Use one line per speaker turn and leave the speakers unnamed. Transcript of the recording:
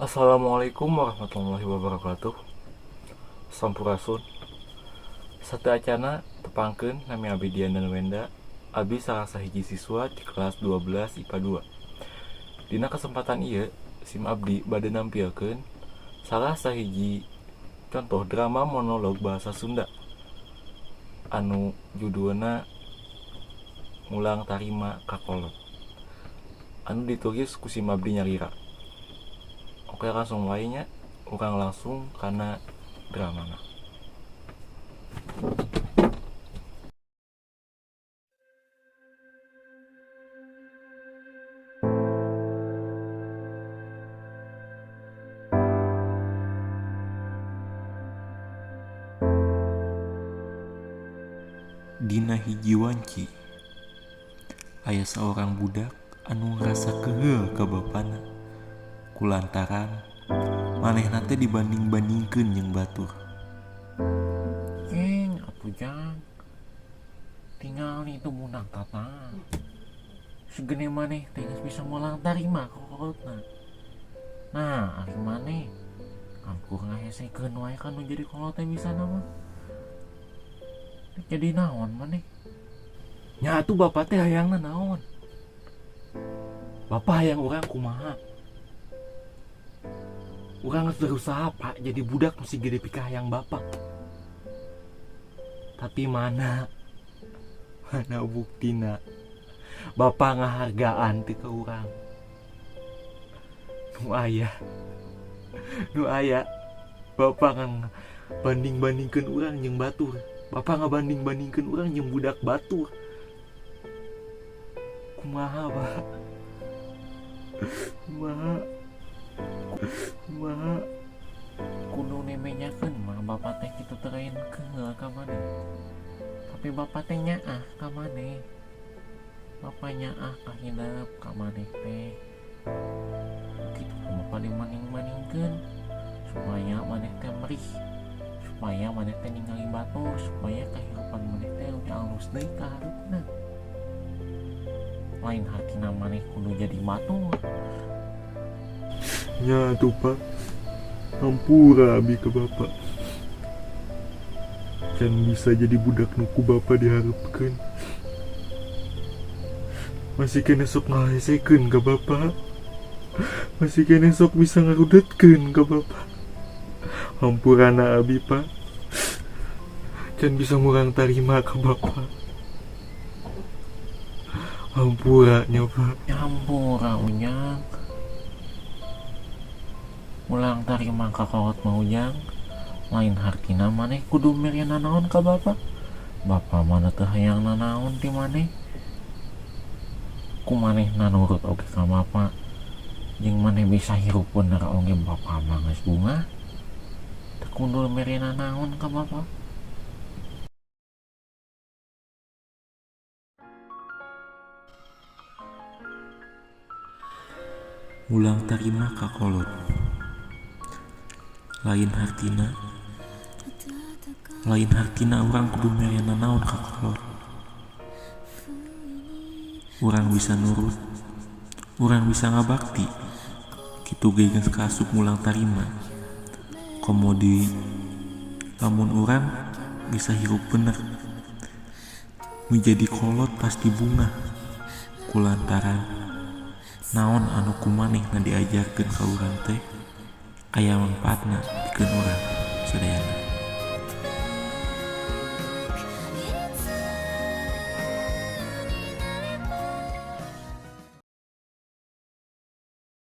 Assalamualaikum warahmatullahi wabarakatuh. Sampurasun. Sateuacana tepangkeun nami abdi Dian dan Wenda. Abi salah sahiji siswa di kelas 12 IPA 2. Dina kesempatan ieu sim abdi bade nampilkeun salah sahiji contoh drama monolog bahasa Sunda anu judulna Mulang Tarima Ka Kolot anu ditulis ku sim abdi nyalira. Oke, langsung wae nya, urang langsung kana dramana. Dina hiji wanci aya saorang budak anu ngarasa keheul ka bapana kulantaran manehna teh dibanding-bandingkeun jeung batur.
Cing, atuh Jang. Tingali itu budak tata. Segede maneh teh geus bisa mulang tarima ka kolotna. Nah, ari maneh angkur ngahesekeun wae ka nu jadi kolot teh bisana mah. Jadi naon maneh?
Nya atuh bapak teh hayangna naon? Bapak hayang urang kumaha? Urang geus berusaha pak jadi budak nu sigede pikahayang bapak. Tapi mana? Mana buktina? Bapak ngahargaan teu ka urang. Nu aya. Nu aya. Bapak ngabanding-bandingkeun urang jeung batur. Bapak ngabanding-bandingkeun urang jeung budak batur. Kumaha, Pak? Kumaha? Kumaha?
Kudu nemenyakeun mah bapak teh kitu teh lain keheul ka maneh. Tapi bapak teh nyaah ka maneh. Bapak nyaah ka hidep ka maneh teh. Kitu bapak dimanding-bandingkeun supaya maneh teh merih, supaya maneh teh ningali batur, supaya kehidupan maneh teh leuwih alus deui ka hareupna. Lain hartina maneh kudu jadi batur.
Nya atuh Pak, hampura abi ka bapak. Can bisa jadi budak nu ku bapak diharepkeun. Masih keneh sok ngahesekeun ka bapak. Masih keneh sok bisa ngarudetkeun ka bapak. Hampurana abi Pak. Can bisa ngurang tarima ka bapak. Hampura nya Pak.
Hampura Ujang. Ulang tarima ka kolot mah Ujang. Lain hartina maneh kudu mere nanaon ka bapak. Bapak mana teu hayang nanaon ti maneh. Ku maneh nanurut oge ka bapak. Jeung maneh bisa hirup bener oge bapak mah geus bungah. Teu kudu mere nanaon ka bapak.
Mulang tarima ka kolot. Lain hartina, lain hartina urang kudu mere nanaon ka kolot. Urang bisa nurut, urang bisa ngabakti. Kitu ge geus kaasup mulang tarima. Komo deui lamun urang bisa hirup bener. Nu jadi kolot pasti bungah kulantaran naon anu ku manehna diajarkeun ka urang teh aya mangpaatna pikeun urang sadayana.